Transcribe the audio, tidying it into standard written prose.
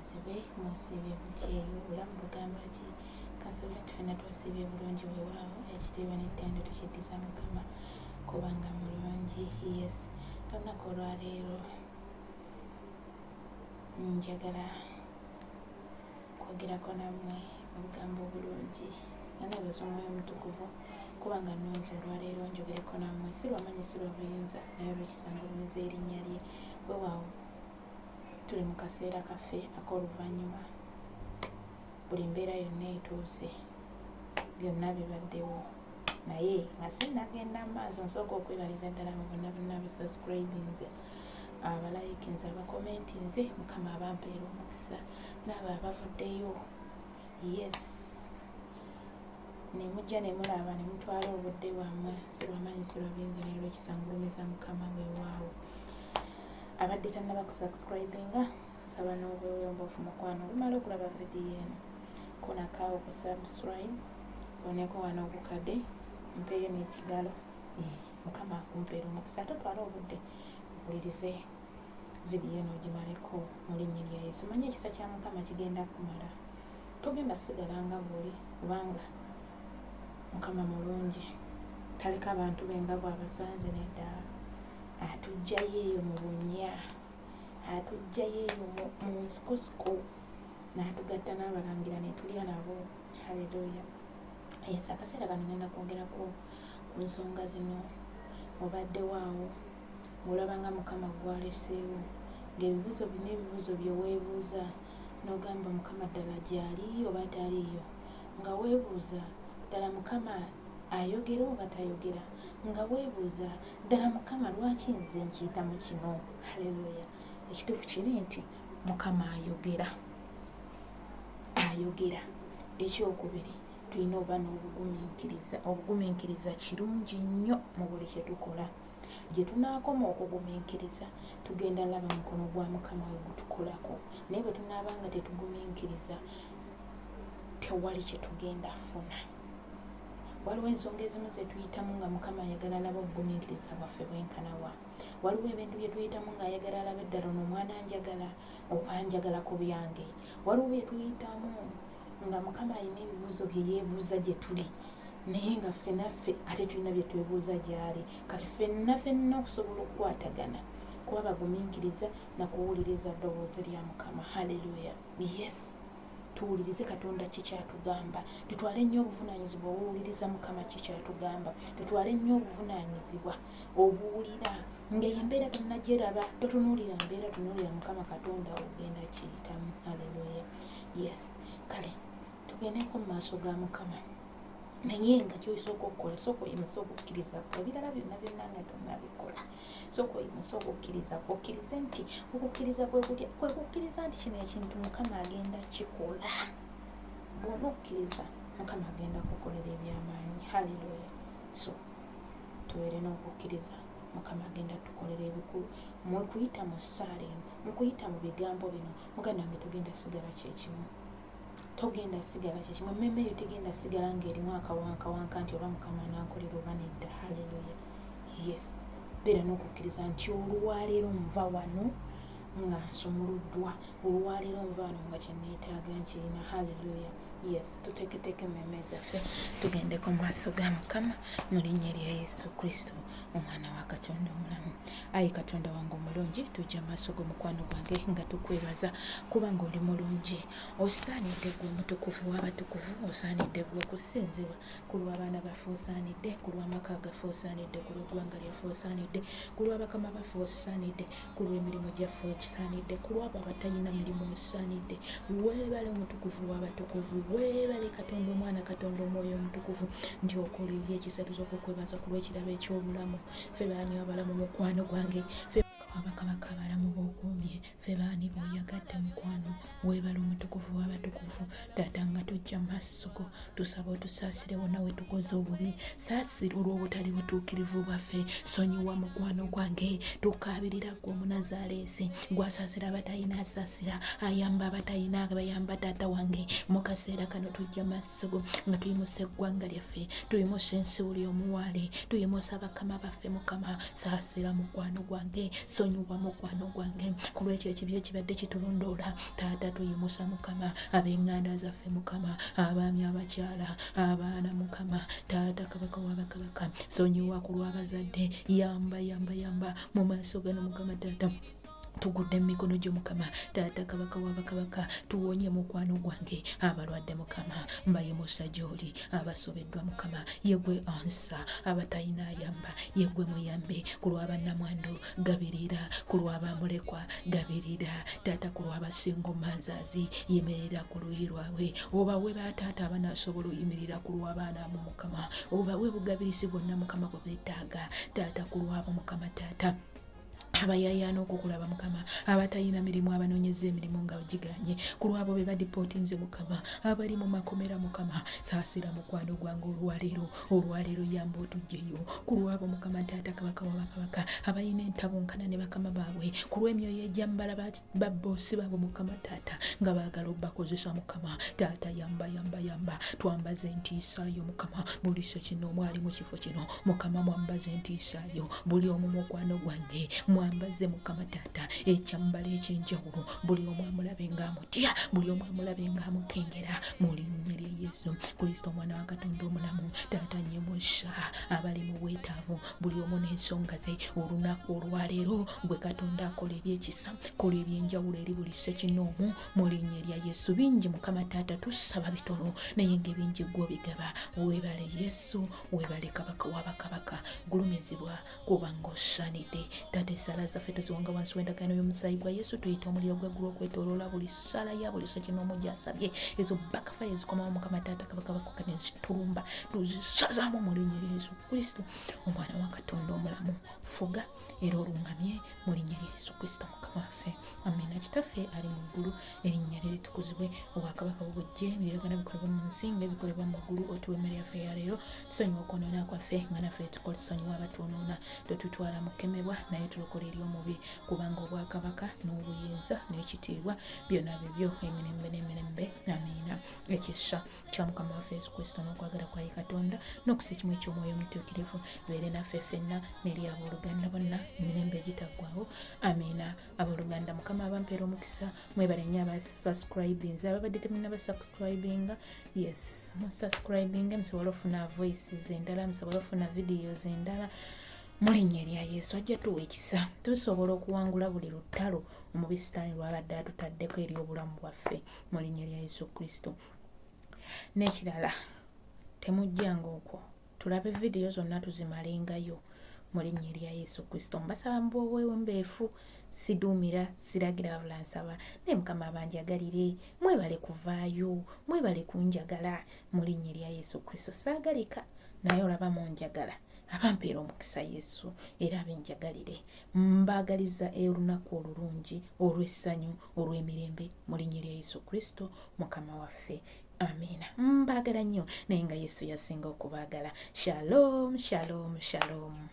Yeebazibwe. Musiibye mutya eyo? Obulamu bugamba ki? Kansuubire nti ffenna twasiibye bulungi. Weewaawo, ekitiibwa n'ettendo tukiddiza Mukama kubanga mulungi. Yes, olunaku olwaleero njagala kwogerako nammwe obugambo obulungi nga neebaza Omwoyo Omutukuvu kubanga nnonze olwaleero njogereko nammwe, si lwa maanyi, si lwa buyinza, naye olw'ekisa ngulumiza erinnya lye. Weewaawo, tuli mu kaseera kaffe ak'oluvannyuma, buli mbeera yonna etuuse, byonna bibaddewo. Naye nga sinnagenda mu maaso, nsooka okwebaliza ddala abo bonna bonna abasubscribinze, abalayikinze, abakomentinze. Mukama abampeera omukisa, n'abo abavuddeyo, yes, ne mujja ne mulaba ne mutwala obudde bwammwe, si lwamaanyi, si lwa buyinza, naye olw'ekisa ngulumiza Mukama. Weewaawo, abadde tannaba kusubscribinga, nsaba n'obwewembuufu, mukwano, olumala okulaba vidiyo eno, konakaawo ku subscribe, oneko wano obukadde, mpeeyo n'ekigalo. Mukama akumpeera omukisa. Ate otwale obudde owulirize vidiyo eno ogimaleko mu linnya lya Yesu. Manye ekisa kya Mukama kigenda kumala, togenda sigala nga bwoli, kubanga Mukama mulungi, taleka abantu be nga bw'abasanze. Nedda, atujjayo eyo mu bunnya, atujjayo eyo mu nsikosiko, n'atugatta n'abalangira ne tulya nabo. Haleluya! Yes, akaseera kano ngenda kwogerako ku nsonga zino. Obaddewo awo ng'olaba nga Mukama gwaleseewo, ng'ebibuuzo bino, ebibuuzo bye weebuuza n'ogamba, Mukama ddala gy'ali oba taliiyo? Nga weebuuza, ddala Mukama ayogera oba tayogera? Nga weebuuza, ddala Mukama lwaki nze nkiyitamu kino? Haleluya! Ekituufu kiri nti Mukama ayogera, ayogera. Ekyokubiri, tulina oba n'obugumiikiriza. Obugumiikiriza kirungi nnyo mu buli kye tukola. Gye tunaakoma okugumiikiriza, tugenda laba mukono gwa Mukama we gutukolako, naye bwe tunaaba nga tetugumiikiriza, tewali kye tugenda funa. Waliwo ensonga ezimu ze tuyitamu nga Mukama ayagala alaba obugumiikiriza bwaffe bwenkanawa. Waliwo ebintu bye tuyitamu ng'ayagala alabe ddala ono omwana njagala oba njagala ku byange. Waliwo bye tuyitamu nga Mukama alina ebibuuzo bye yeebuuza gye tuli, naye nga ffenna ffe ate tulina bye twebuuza gy'ali. Kati ffenna ffenna okusobola okukwatagana, kuba bagumiikiriza nakuwuliriza ddoboozi lya Mukama. Haleluya! Yes, tuwulirize Katonda ki kyatugamba. Tutwale nnyo obuvunaanyizibwa obuwuliriza Mukama ki kyatugamba. Tutwale nnyo obuvunaanyizibwa obuwulira ng'eyo embeera tonnagyeraba. Totunuulira mbeera, tunuulira Mukama Katonda, ogenda kiyitamu. Haleluya! Yes, kale tugendeko mu maaso ga Mukama, naye nga kyosooka okukola, sooka oyimuse okukkiriza kwo. Ebirala byonna byonna nga tonnabikola, sooka oyimuse okukkiriza kwo, okkirize nti okukkiriza kwe kutya? Kwe kukkiriza nti kino ekintu Mukama agenda kikola. Bw'oba okkiriza, Mukama agenda kukolera ebyamaanyi. Haleluya! So tubeere n'okukkiriza, Mukama agenda tukolera ebikulu. Mwekuyita mu ssaala eno, mukuyita mu bigambo bino, muganda wange, togenda sigala kyekimu, togenda sigala kyekimu. Emmeme eyo tegenda sigala ng'erimu akawankawanka nti oba Mukama anankolera oba nedda. Haleluya! Yes, beera n'okukkiriza nti olwaleero nva wano nga nsumuluddwa, olwaleero nva wano nga kyeneetaaga nkirina. Haleluya! Yes, tuteeketeeke emmeme zaffe, tugendeko mu maaso ga Mukama mu linnya lya Yesu Kristo, omwana wa Katonda omulamu. Ayi Katonda wange omulungi, tujja maaso g'omukwano gwange nga tukwebaza kubanga oli mulungi. Osaanidde gwe omutukuvu w'abatukuvu, osaanidde gwe okusinzibwa ku lw'abaana baffe, osaanidde ku lw'amaka gaffe, osaanidde ku lw'eggwanga lyaffe, osaanidde ku lw'abakama baffe, osaanidde ku lw'emirimu gyaffe, osaanidde ku lw'abo abatalina mirimu, osaanidde. Weebale omutukuvu w'abatukuvu, weebale Katonda Omwana, Katonda Omwoyo Omutukuvu, nti okola ebyekisa. Tusooka okwebaza ku lw'ekirabo eky'obulamu. Ffe baani abalamu, mukwano gwange? Ffe abakabaka abalamu b'okuumye, ffe baani b'oyagadde, mukwano? Weebale omutukuvu w'abatukuvu. Taata, nga tujja mu maaso go, tusaba otusaasire wonna we tukoze obubi. Saasira olw'obutali butuukirivu bwaffe, sonyiwa mukwano gwange. Tukaabirira ggwe Omunazaaleesi, gwasaasira abatalina asaasira, ayamba abatalina bayamba. Taata wange, mu kaseera kano tujja maaso go nga tuyimusa eggwanga lyaffe, tuyimusa ensi buli omuwaale, tuyimusa bakama baffe. Mukama, saasira mukwano gwange, sonyiwa. Sonyiwa mukwano gwange ku lw'ekyo ekibi ekibadde kitulondoola. Taata, tuyimusa Mukama ab'eŋŋanda zaffe, Mukama, abaami, abakyala, abaana, Mukama Taata, Kabaka w'abakabaka, sonyiwa ku lw'abazadde. Yamba, yamba, yamba mu maaso gano, Mukama Taata. Tugudde mu mikono gyo, Mukama Taata, Kabaka w'abakabaka, tuwonye mukwano gwange. Abalwadde, Mukama, mbayimusa gy'oli. Abasobeddwa, Mukama, yegwe ansa. Abatalina ayamba, yegwe muyambe. Ku lw'abannamwandu gabirira, ku lw'abamulekwa gabirira, Taata. Ku lw'abasingo manzaazi, yimirira ku luyi lwabwe, obawe bataata abanaasobola oyimirira ku lw'abaana abo. Mukama, obawe bugabirizi bwonna, Mukama, bwe beetaaga, Taata. Ku lwabo, Mukama Taata, abayayaana okukulaba, Mukama, abatalina mirimu, abanoonyeza emirimu nga giganye, ku lwabo be badipootinze, Mukama, abali mu makomera, Mukama, saasira mukwano gwange olwaleero. Olwaleero yamba otugjeyo. Ku lwabo, Mukama Taata, Kabaka wabakabaka, abalina entabunkana ne bakama baabwe ku lw'emyoyo egyambala baboosi baabwe, Mukama Taata, nga baagala obbakozesa, Mukama Taata, yamba, yamba, yamba. Twambaze entiisaayo, Mukama. Buli kino omwali mu kifo kino, Mukama, mwambaze entiisaayo. Buli omu mukwano gwange mwambaze, Mukama Taata, ekyambalo ekyenjawulo. Buli omu amulabe ng'amutya, buli omu amulabe ng'amukengera, mu linnya lya Yesu Kristo, omwana wa Katonda omulamu. Taata, nyimusa abali mu bwetaavu, buli omu n'ensonga ze. Olunaku olwaleero, gwe Katonda akola ebyekisa, kola ebyenjawulo eri buli ssekinoomu, mu linnya erya Yesu. Bingi, Mukama Taata, tusaba bitono, naye ng'ebingi gwe obigaba. Weebale Yesu, weebale Kabaka w'abakabaka, gulumizibwa kubanga osaanidde. Taata, essaala zaffe tuziwanga wansi w'endagaano y'omusaayi gwa Yesu. Tuyita omuliro gw'eggulu okwetooloola buli ssaala ya buli ssekinoomu gy'asabye. Ezo backfire ezikomawo, Mukama Taata, Kabaka bakaka nezitulumba, tuzisazaamu mu linnya erya Yesu Kristo, omwana wa Katonda omulamu. Fuga era olungamye mu linnya lya Yesu Kristo Mukama waffe, amina. Kitaffe ali mu ggulu, erinnya lye litukuzibwe, obwakabaka bwo bujje, by'oyagala bikolebwe mu nsi ng'ebikolebwa mu ggulu. Otuwe emmere yaffe ya leero, tusonyiwe okwonoona kwaffe nga naffe tusonyiwa abatwonoona, totutwala mu kkemebwa, naye tulokole eri omubi, kubanga obwakabaka n'obuyinza n'ekitiibwa byonna bibyo emirembe n'emirembe, amiina. Ekisa kya Mukama waffe Yesu Kristo n'okwagala kwa ye Katonda n'okusa ekimu eky'Omwoyo Omutuukirivu beere naffe ffenna n'eri abooluganda bonna emirembe egitaggwawo, amiina. Abooluganda, Mukama abampeera omukisa. Mwebale nnyo abasubscribinze. Ababadde temunaba subscribinga, yes, musubscribinge musobole ofuna voices endala, musobole ofuna videos endala, mu linnya erya Yesu. Ajja tuwa ekisa, tusobola okuwangula buli lutalo omubi Sitaani lwabadde atutaddeko eri obulamu bwaffe, mu linnya erya Yesu Kristo. N'ekirala, temujjanga okwo, tulabe vidiyo zonna tuzimalengayo, mu linnya erya Yesu Kristo. Mbasaba mu bwowembeefu, siduumira, siragira, wabula nsaba, naye Mukama abanjagalire. Mwebale kuvaayo, mwebale kunjagala, mu linnya erya Yesu Kristo. Saagalika, naye olaba munjagala. Abampeera omukisa Yesu era abenjagalire. Mbaagaliza olunaku olulungi, olw'essanyu, olw'emirembe, mu linnya erya Yesu Kristo Mukama waffe, amiina. Mbaagala nnyo, naye nga Yesu yasinga okubaagala. Shalom, shalom, shalom.